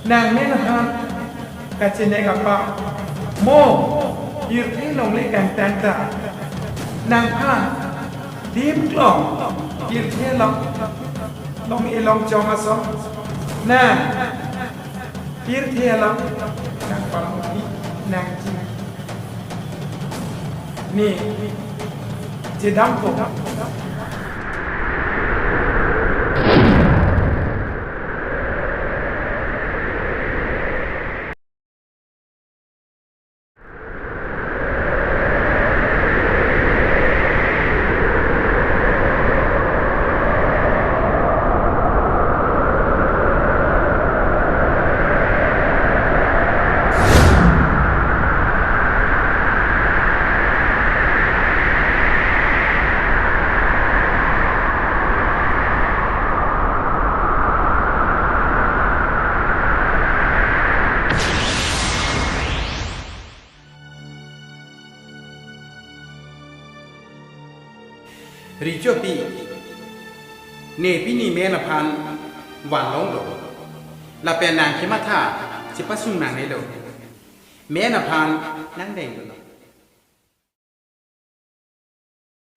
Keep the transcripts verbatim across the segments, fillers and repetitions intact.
Nang men aphan kachenek apa? Mo, pirthe longle kangtang ta nangphan dim klong pirthe long, long ilong chong aso. Nang pirthe along nangpamodi nangji. Ne chedampo. Richopi, ne pini men aphan vanlonglo. Lapen nang kematha chepasung nangnelo. Men aphan nang denglo.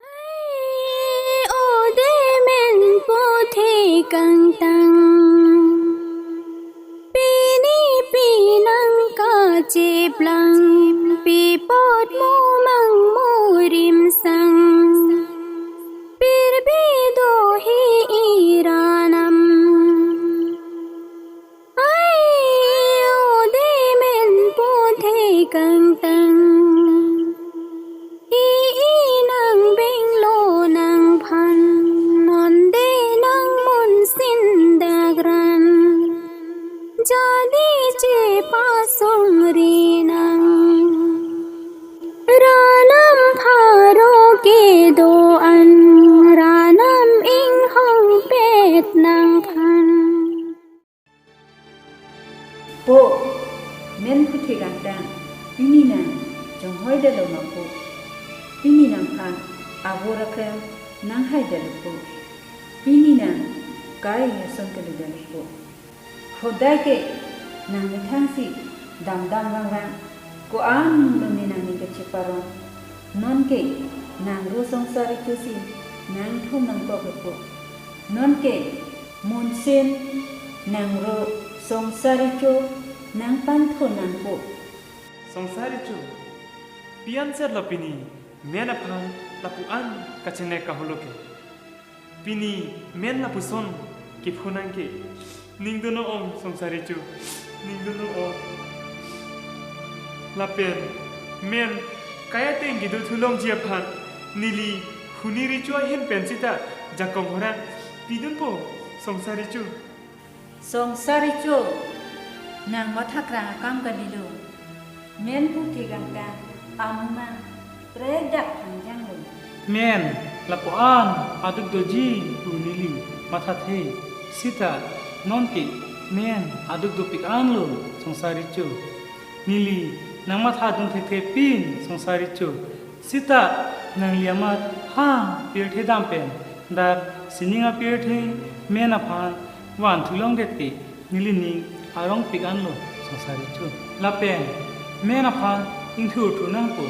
Ai, o de men puthe kangtang, pini pinang kacheplang, pi apot mumang murim sang, pirbi do hi iranam. Ai, o de men puthe kangtang, i inang benglo nangphan, non de nang munsin dakran, jadi chepasongri nang. Ranam pharo kedo-an, ranam inghongpet nangphan. Po, men puthe kangtang, pini nang chonghoi-detlo ma po? Pini nangphan avur akrem nanghaidetlo po? Pini nang kai ason kalidetlo po? Hodai ke nangmethangsi damdam vangrang, ko-an lo ne nangning kacheparong. Nonke nang ro Songsar Richo si nangthu nangkokpo. Nonke munsin nang ro Songsar Richo nangpanthu nangpo. Songsar Richo, pi-an setlo pini men aphan lapu-an kachenek kaholo ke. Pini men lapuson kepho nang ke. Ning dono-ong Songsar Richo, ning dono-ong. Lapen men kai ateng kedo thulongji aphan neli Huni Richo ahin pen sita jakong horang pidunpo Songsar Richo. Songsar Richo, nang mathakrang akam kalilo. Men puthe kangtang amumang predak hangjanglo. Men lapu-an aduk doji pu neli mathathe sita nonke men aduk dopik anlo Songsar Richo. Neli nangmathadun thekthe pin Songsar Richo. Sita nangli amat ha pirthe dam pen dak sining apirthe men aphan van thulongdet ke nelining arongpik anlo Songsar Richo. Lapen men aphan ingthurthu nangpo.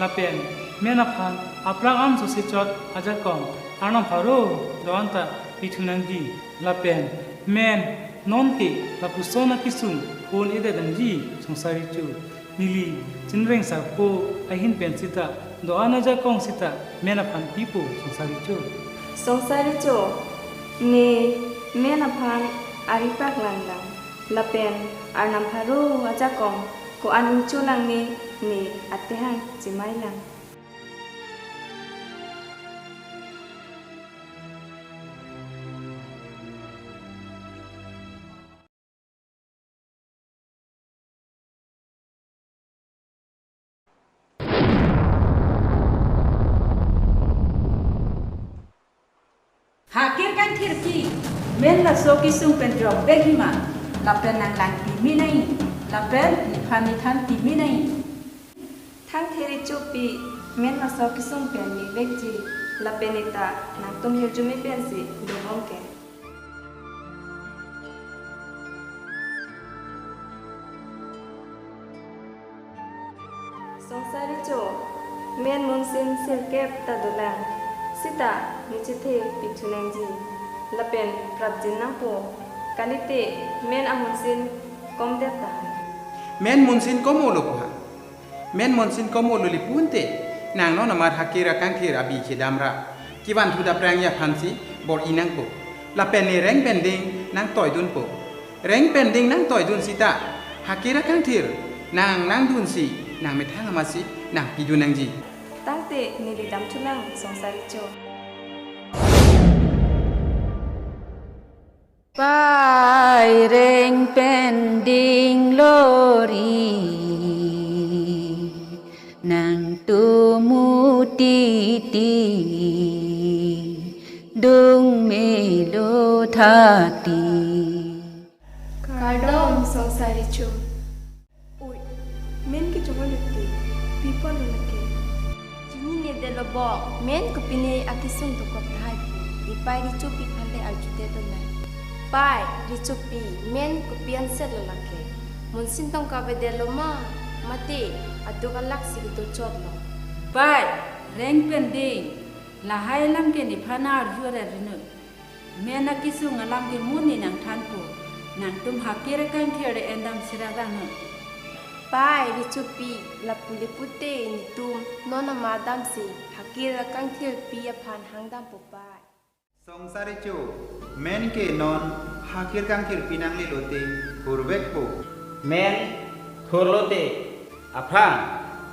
Lapen men aphan aphrang an sose chot ajakong arnam pharo do-an ta pithu nangji. Lapen men nonke lapuson akesung pon-edet nangji Songsar Richo. Neli Chinreng Sarpo ahin pen sita do-an ajakong sita men aphan pipo Songsar Richo. Songsar Richo, ne men aphan ari paklang lang. Lapen arnam pharo ajakong ko-an ingcholang ne, ne atehang chemai lang. Ha kir kan thir ki, men laso kesung pen jok bek hima, lapen nang lang pimi nai, lapen nephan nethan pimi nai. Thangthiri chopi, men laso kesung pen me vekji, lapen neta nangtum hirjume pensi dobom ke. Men munsin sirkep ta dolang. Sita ne chethe pithu nangji. Lapen prapjin nangpo. Kalite men amunsin komdet tahai. Men munsin kom-olo pu ha. Men munsin kom-olo lapu ante, nang non amar Hakir Kangthir abi chedam ra kevanthu daprangji aphansi bor-i nangpo. Lapen ne reng pen ding nangtoidunpo. Reng pen ding nangtoidun sita, Hakir Kangthir nang nangdunsi, nangmethang amatsi nangpidun nangji. Tangte neli damthulang Songsar Recho. Pai reng pen ding lori, nangtum utiti dung melo thati. Kardom Songsar Recho. Oi, men ke chongal te, pi aphan lo lake? Chinine detlo bo, men kopine akesung dokok tahai pu, ipai Rechopi aphan le arjudetlo nai. Pai, Rechopi, men kopi anset lo lake? Munsin tong kavedetlo ma, mate aduk alak si kedochotlo. Pai, reng pen ding, lahai alam ke nephan arju aret rinut. Men akesung alam ke mo ne nangthanpo, nangtum Hakir Kangthir endam sira rang non. Pai, Rechopi, lapu le pute netum non amat damsi Hakir Kangthirpi aphan hangdampo pai. Songsar Recho, men ke non Hakir Kangthirpi nangle lote hurvekpo. Men thurlote aphrang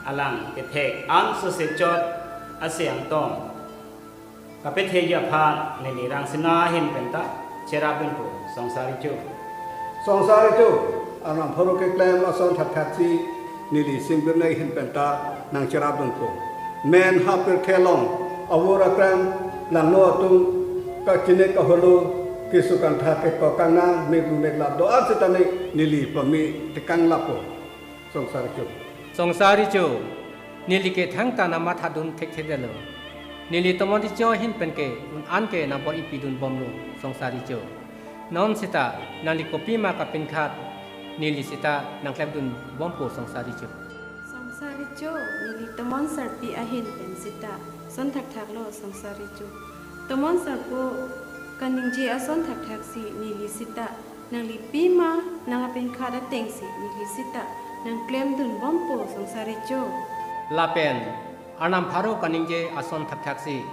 alang kethek an sose chot ase angtong kapetheji aphan neli rangsina ahin penta cherapdunpo, Songsar Recho. Songsar Recho, Arnam pharo keklem ason thakthaksi neli Singbirnei ahin penta nangcherapdunpo. Men ha pirthe along avur akrang langno atum kachini kaholo keso kangthak kekok kangnang meklu meklap do-an sitame neli pame tekang lapo. Songsar Recho. Songsar Recho, neli ke thangta nangmathadun thekthedetlo. Neli tomon Recho ahin pen ke un-an ke nangpor-ipidun bomlo, Songsar Recho. Non sita nangli kopima kapinkhat, neli sita nangklemdun bompo, Songsar Recho. Songsar Recho, neli tomon sarpi ahin pen sita son thakthaklo, Songsar Recho. Tomon sarpo kaningje ason thakthaksi neli sita nangli pima nangpinkhat atengsi neli sita nangklemdun bompo, Songsar Recho. Lapen Arnam pharo kaningje ason thakthaksi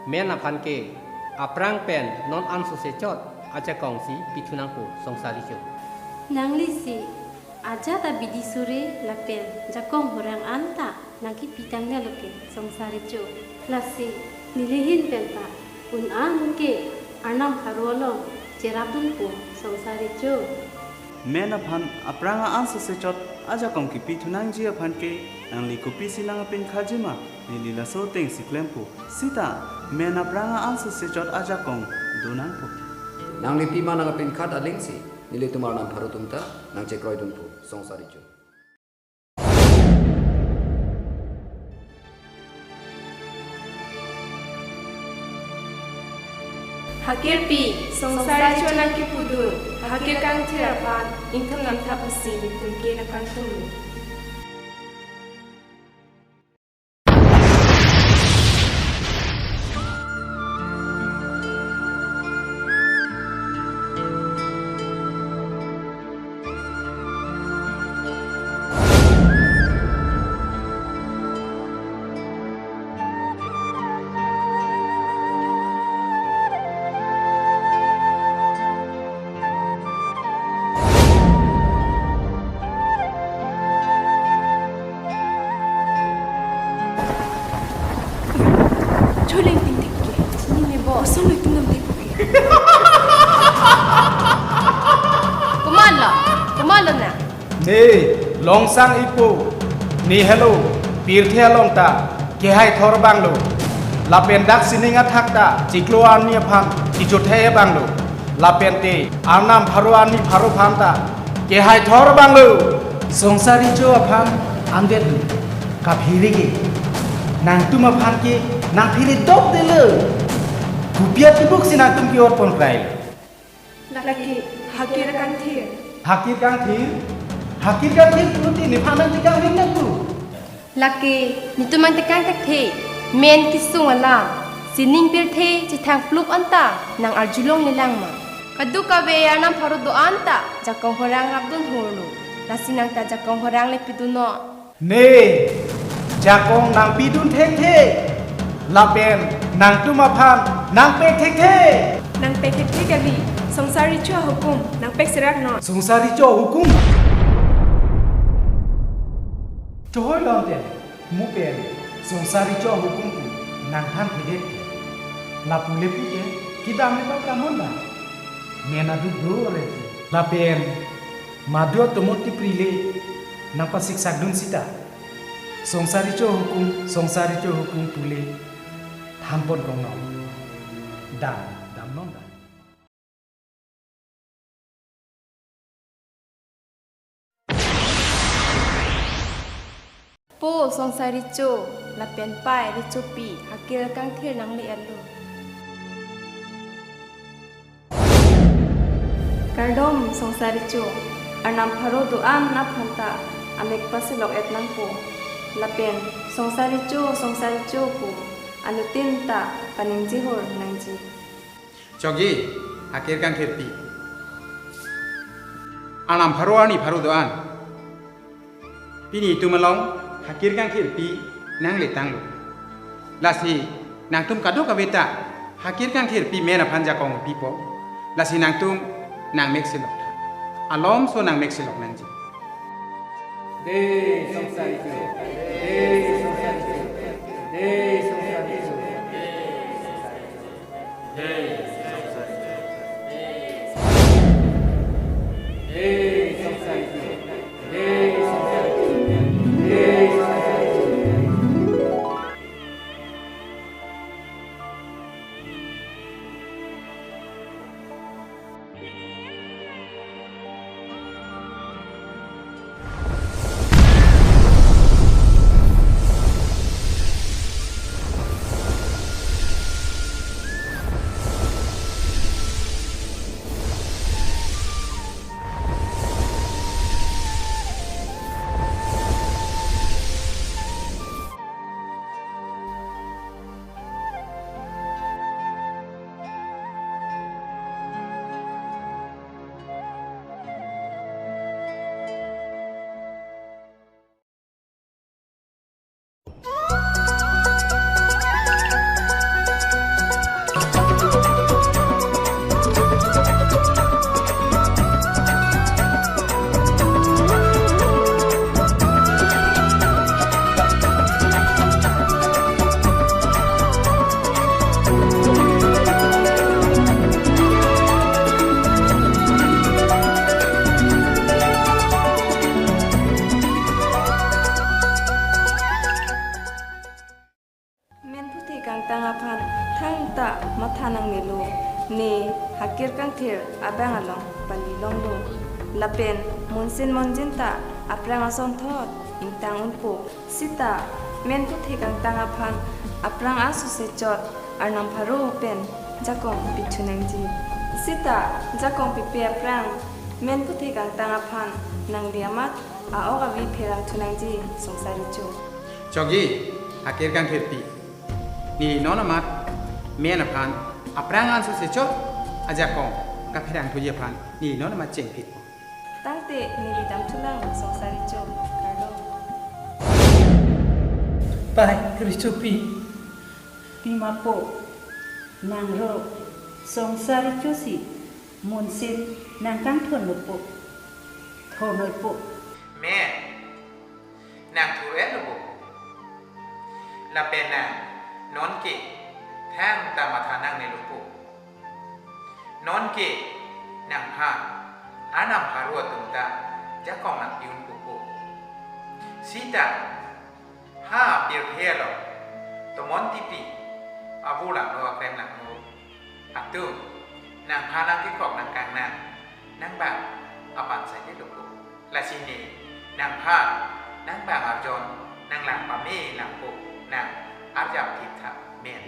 men aphan ke aphrang pen non an sose chot ajakong si pithu nangpo, Songsar Recho. Nanglisi ajat abidi sore lapen jakong horang anta nangkepi tanglo ke, Songsar Recho. Lasi neli ahin penta un-an ke Arnam pharo along cherapdunpo, Songsar Recho. Men aphan aphrang an sose chot ajakong kepithu nangji aphan ke nangli kopisi nangpinkhatji ma, neli laso atengsi klempo. Sita men aphrang an sose chot ajakong do nangpo. Nangli pima nangpinkhat alingsi nelitum Arnam pharo atum ta nangchekroidunpo, Songsar Recho. Hakirpi, Songsar Recho nangkepudun Hakir Kangthir aphan ingthum nangthap pusi nelitum ke nangkangthum. Choleng ting ting ke. Sini ne bo. Osong le tung nam ting ke. Komatlo, komatlo na. Ne, Longsang Ipo, ne helo, pirthe along ta kehai thor abang lo. Lapen dak sining athak ta chiklo arni aphan kichothe abang lo. Lapen te Arnam pharo arni pharo aphan ta kehai thor abang lo. Songsar Recho aphan anvet lo. Kaphere ke. Nangtum aphan ke nangphere dopdetlo. Kopi atibuk si nangtum ke-otpon krai. Lake Hakir Kangthir. Hakir Kangthir? Hakir Kangthir pulote nephan nangtekang ring nangku. Lake, netum nangtekang thekthe, men kesung alam, sining pirthe chethang plup anta nang-arjulonglelang ma? Kadokave arnam pharo do-an ta jakong horang rapdun hurlo. Lasi nang ta jakong horang le pidunnon. Ne, jakong nangpidun thekthe. Lapen nangtum aphan nangpek thekthe. Nangpek thekthe kali, Songsar Recho ahukum nangpek serak non. Songsar Recho ahukum? Chohoi lonte, mu pen Songsar Recho ahukum pu nangthan thedet ke. Lapu le pute, kedam le pap lamon da. Men aduk do re ke. Lapen, madu atomon tipri le nangpasiksakdun sita. Songsar Recho ahukum, Songsar Recho ahukum pu le thanpon kongnon. Dam, damnon da. Po Songsar Recho, lapen pai Rechopi, hakir kangthir nangle-etlo. Kardom Songsar Recho, arnam pharo do-an aphan ta amek pasilok-et nangpo. Lapen Songsar Recho, Songsar Recho pu anuttin ta paningjehor nangji. Chokji, hakir kangthirpi. Arnam pharo arni pharo do-an. Pini itum along hakir kangthirpi nangletanglo. Lasi nangtum kadokave ta hakir kangthirpi men aphan jakong pipo. Lasi nangtum nangmek silok tha. Alomso nangmek silok nangji. Dei Songsar Recho, dei Songsar Recho, dei Songsar Recho. Men puthe kangtang aphan thangta matha nangnelo, ne hakir kangthir abang along pali longlo. Lapen monsin monjin ta aphrang asonthot ingtang unpo. Sita men puthe kangtang aphan aphrang asose chot arnam pharo pen jakong pithu nangji. Sita jakong pipe aphrang men puthe kangtang aphan nangli amat a-ok avi pherangthu nangji Songsar Recho. Chokji, hakir kangthirpi. Neli non amat men aphan aphrang asose chot ajakong kapherangthuji aphan neli non amat chengphit. Tangte neli damthulang Songsar Recho, kardom. Pai Rechopi, pima po, nang ro Songsar Recho si monsin nangkangthon nopo, thon nopo. Men, nang thur-etlo po. Lapen nang nonke thangta matha nangnelo po. Nonke nangphan arnam pharo atum ta jakong nangpi unpo po. Sita ha pirthe along tomon tipi, avur langno akrem langno atum nangphan nangkekrok nangkangnang, nang bang apan saidelo po. Lasi ne nangphan nang bang arjon nanglang pame langpo, nang arjap thip tha men.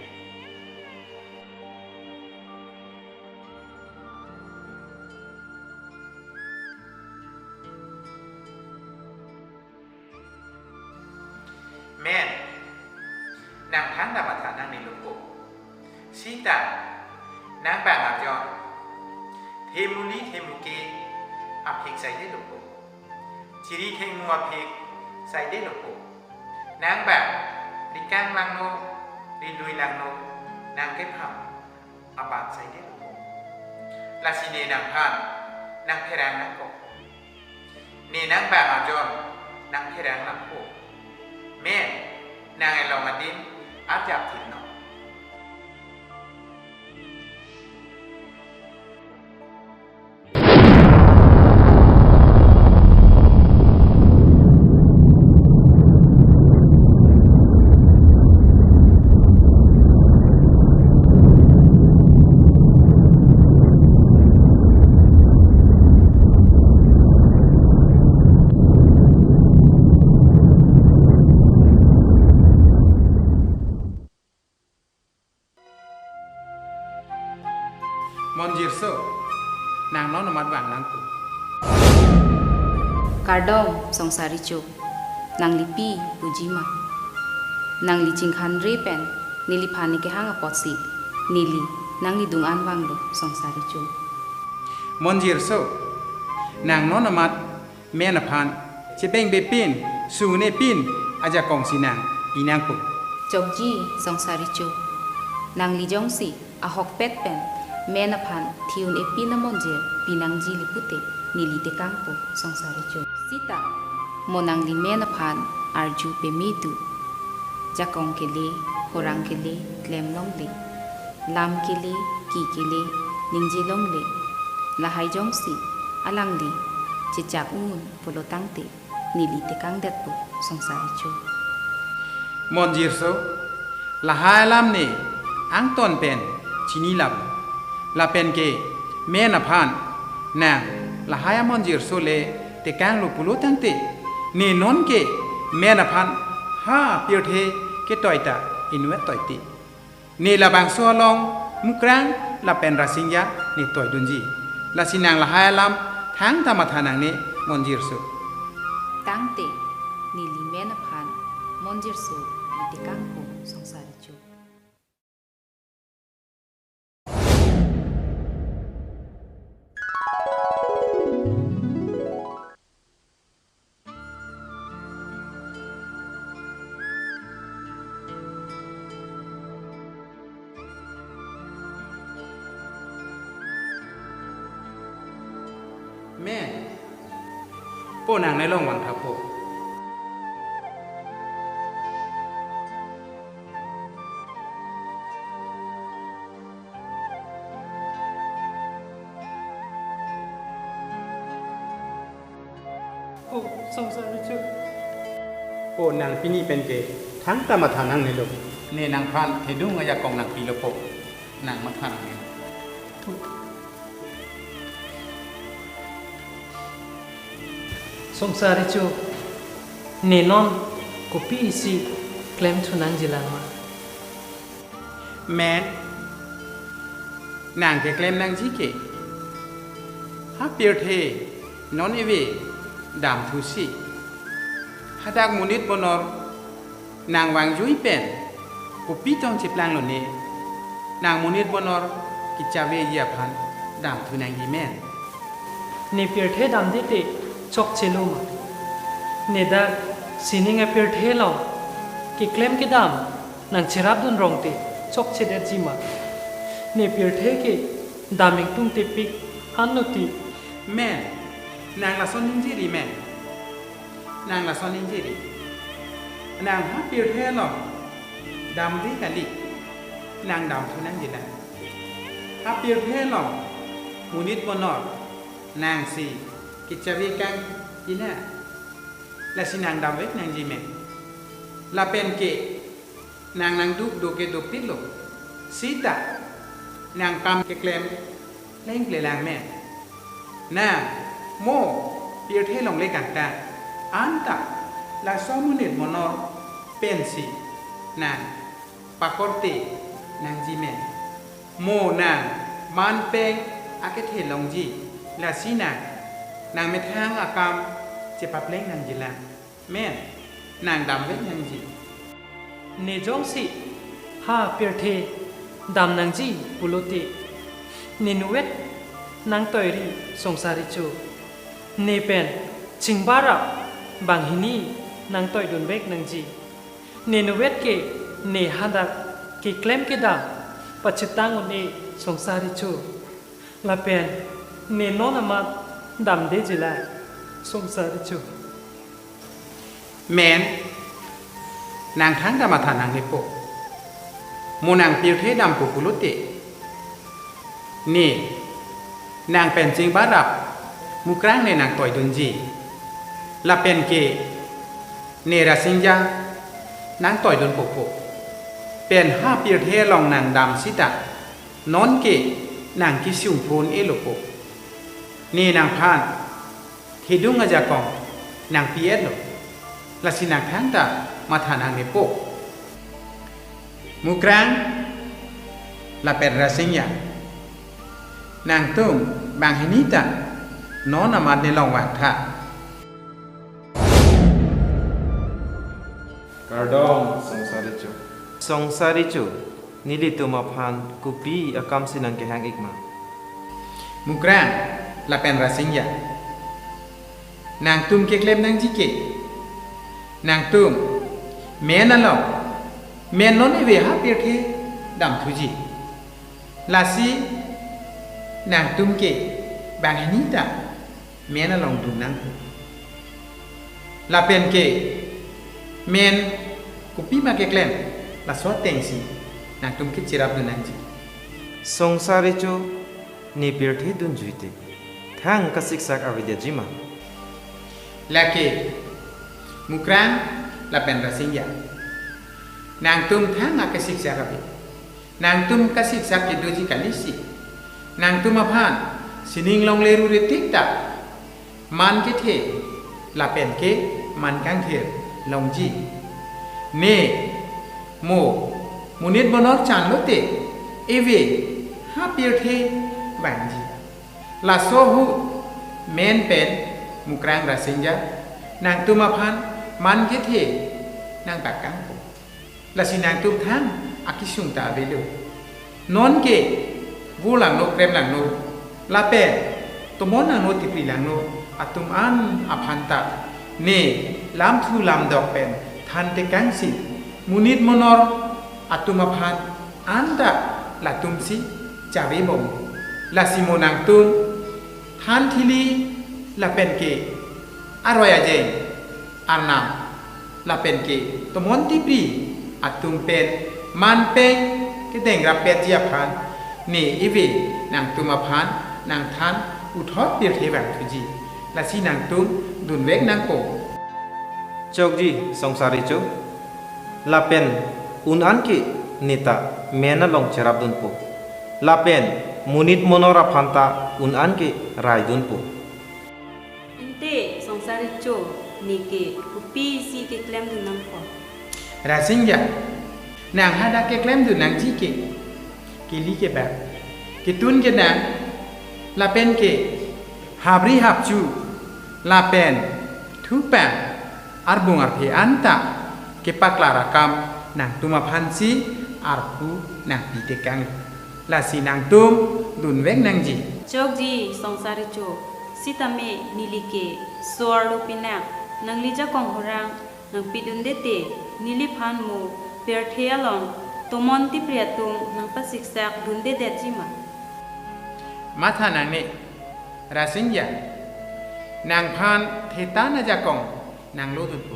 Men, nang thangta matha nangne lopo. Sita, nang bang arjon themuli themuke aphik saide lopo. Chiri thengmu aphik saide lopo. Nang bang rikang langno, rilui langno, nang kepham abang saide lopo. Lasi ne nangphan nangpherang nangkok. Ne nang bang arjon nangpherang nangkok. Men, nang elong adim arjap thil no. Monjirso, nang non amat vang nangkok. Kardom, Songsari Cho. Nangli pi puji ma? Nangli chingkhanre pen neliphan ne kehang apotsi neli nanglidung an vanglo, Songsari Cho. Monjirso, nang non amat men aphan chepeng bepin, sune pin ajakong si nang pi nangpo. Chokji, Songsari Cho. Nangli jongsi ahokpet pen men aphan thi-un-e pin amonjir pi nangji li pute neli tekangpo, Songsari Cho. Sita, mo nangli men aphan arju peme do. Jakong kele, horang kele, klem longle. Lam kele, ki kele, ningje longle. Lahai jongsi alangli chechak un pulo tangte neli tekangdetpo, Songsari Cho. Monjirso, lahai alam ne angton pen chini lap. Lapen ke men aphan nang lahai amonjirso le tekanglo pulo tangte, ne non ke men aphan ha pirthe ketoi ta inuttoiti. Ne labangso along mukrang lapen rasingja ne toidunji. Lasi nang lahai alam thangta matha nangne, Monjirso. Tangte neli men aphan Monjirso pi tekangpo, Songsari Cho. Men, po nangne long vangthapo. O, Songsari Cho. O, nang pini pen ke thangta matha nangnelo. Ne nangphan thedung ajakong nangpilopo. Nang matha nangne. Songsari Cho, ne non kopi isi klemthu nangjilang ma? Men, nang keklem nangji ke ha pirthe non eve damthusi, hadak monit bonor nang vangjui pen kopi tong cheplanglone, nang monit bonor kechaveji aphan damthu nangji men. Ne pirthe damde te chokchelo ma? Ne dak sining apirthe along keklem kedam nang cherapdun rong te chokchedetji ma? Ne pirthe ke dam ingtung tepik anlo ti. Men, nang lason ningjeri men. Nang lason ningjeri. Nang ha pirthe along damde kali, nang damthu nangjilang. Ha pirthe along monit bonor nangsi kechave kang ina. Lasi nang damvek nangji men. Lapen ke nang nangduk do ke duktitlo. Sita nang kam keklem lengklelang men. Nang mo pirthe longle kangkang, anta laso monit bonor pensi nang pakorte nangji men. Mo nang man peng akethe longji, lasi nang nangmethang akam chepapleng nangjilang. Men, nang damvek nangji. Ne jongsi ha pirthe dam nangji pulote, ne nuvet nangtoiri Songsar Recho. Ne pen chingbarap banghini nangtoidunvek nangji. Ne nuvet ke ne hadak keklem kedam pachethang un-e Songsar Recho. Lapen ne non amat damdeji la Songsar Recho. Men, nang thangta matha nangnepo. Mo nang pirthe dampo pulote, ne nang pen chingbarap Mukrang ne nangtoidunji. Lapen ke ne Rasinja nangtoidunpo po. Pen ha pirthe along nang dam sita, non ke nang kesung phun elo po. Ne nangphan thedung ajakong nangpi-etlo. Lasi nang thangta matha nangnepo. Mukrang lapen Rasinja, nangtum banghini ta non amat ne longvang tha. Kardom, Songsar Recho. Songsar Recho, nelitum aphan kopi akamsi nangkehang-ik ma? Mukrang lapen Rasinja, nangtum keklem nangji ke, nangtum men along, men non ave ha pirthe damthuji. Lasi nangtum ke banghini ta men along dun nangpo. Lapen ke men kopima keklem, laso atengsi nangtum kecherapdun nangji. Songsar Recho, ne pirthe dunjuite thang kasiksak avedetji ma? Lake Mukrang lapen Rasinja, nangtum thang akasiksak ave. Nangtum kasiksak kedoji kalisi, nangtum aphan sining longle rure tik ta man kethe lapen ke man kangthir longji. Ne mo monit monor chan lote, ave ha pirthe vangji. Laso ahut men pen Mukrang Rasinja, nangtum aphan man kethe nangtakangpo. Lasi nangtum thang akesung ta avelo. Non ke vo langno, krem langno, lapen tomon langno, tipri langno atum an aphan ta ne lamthu lamdok pen thantekangsi, monit monor atum aphan anta latumsi chavebom. Lasi mo nangtum than thili lapen ke aroi ajeng, arnam lapen ke tomon tipri atum pen man peng kedeng rappetji aphan ne ave nangtum aphan nangthan puthot pirthe vangthuji. Lasi nangtum dunvek nangpo. Chokji Songsar Recho. Lapen un-an ke neta men along cherapdunpo. Lapen monit monor aphan ta un-an ke raidunpo. Ante Songsar Recho, ne ke kopisi keklemdun nangpo? Rasinja, nang hadak keklemdun nangji ke kili kebak, ketun kedang, lapen ke hapri hapchu, lapen thupang, arbung arphe anta kepaklar akam nangtum aphansi arpu nangpitekang. Lasi nangtum dunvek nangji. Chokji Songsar Recho, sitame neli ke so-arlo pinak nangli jakong horang nangpidunde te, neliphan mo pirthe along tomon tipri atum nangpasiksak dundedetji ma? Matha nangne, Rasinja, nangphan thetan ajakong nanglodunpo.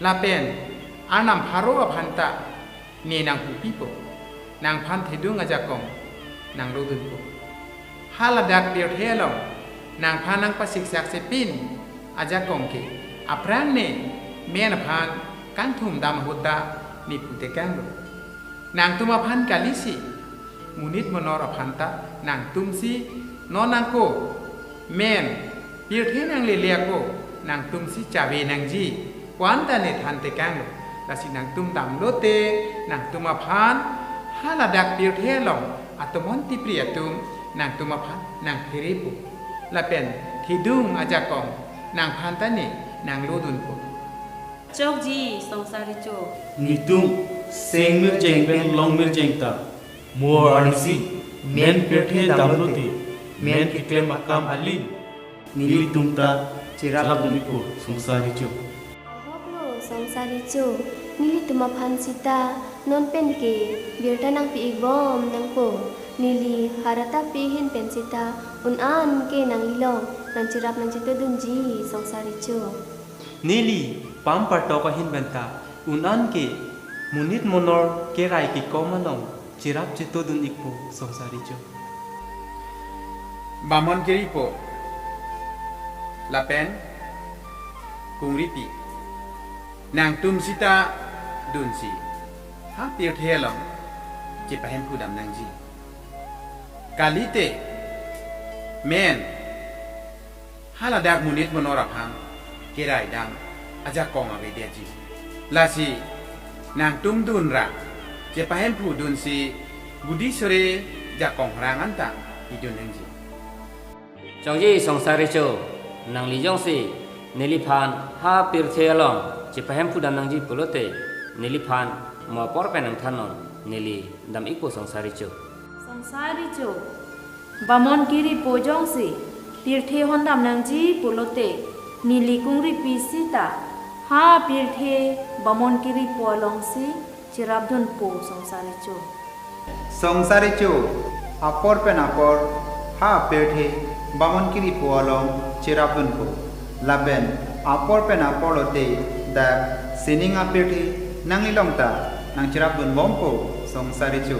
Lapen arnam pharo aphan ta ne nangpupipo, nangphan thedung ajakong nanglodunpo. Haladak pirthe along nangphan nangpasiksaksepin ajakong ke aphrang ne men aphan kangthum dam ahut ta ne putekanglo. Nangtum aphan kalisi, monit monor aphan ta nangtumsi non ako men pirthe nanglele ako nangtumsi chave nangji pu anta ne thantekanglo. Lasi nangtum damlote, nangtum aphan haladak pirthe along atomon tipri atum nangtum aphan nangpherepo. Lapen thedung ajakong nangphan ta ne nanglodunpo. Chokji Songsar Recho. Netum Seng mirjeng pen long mirjeng ta, mo arnisi, men pirthe damlote, men keklem akam aling, nelitum ta cherap dun-ikpo, Songsar Recho. Ahoklo, Songsar Recho, nelitum aphan sita non pen ke birta nangpi-ikbom nangpo. Neli harat api ahin pen sita un-an ke nanglilong nangcherap nangchetudunji, Songsar Recho. Neli pam partok ahin pen ta un-an ke monit monor kerai kekom along cherap chetudun-ikpo, Songsar Recho. Bamon kiripo lapen kungripi, nangtum sita dunsi ha pirthe along chepahemphu dam nangji. Kalite men haladak monit monor aphan kerai dam ajakong avedetji. Lasi nangtum dunra chepahemphu dunsi gudi sore jakong rang anta idun nangji. Chongji, Songsar Recho, nangli jongsi neliphan ha pirthe along chepahemphu dam nangji pulote, neliphan mo apor pen nangthannon, neli dam-ikpo, Songsar Recho. Songsar Recho, bamon kiripo jongsi pirthe hondam nangji pulote, neli kungripi sita ha pirthe bamon kiripo alongsi cherap dunpo, Songsar Recho. Songsar Recho, apor pen apor ha pirthe bamon kiripo along cherap dunpo. Lapen apor pen apor lote dak sining apirthe nanglilong ta nangcherap dunbompo, Songsar Recho.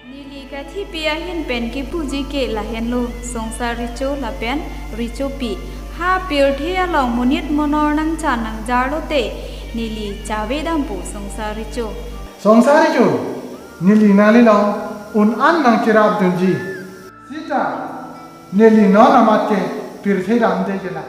Neli kathipi ahin pen kipuji ke lahenlo, Songsar Recho lapen Rechopi. Ha pirthe along monit monor nangchan nangjar lote, neli chave dampo, Songsar Recho. Songsar Recho, neli nanglilong un-an nangcherap dunji. Sita neli non amat ke pirthe damde jela.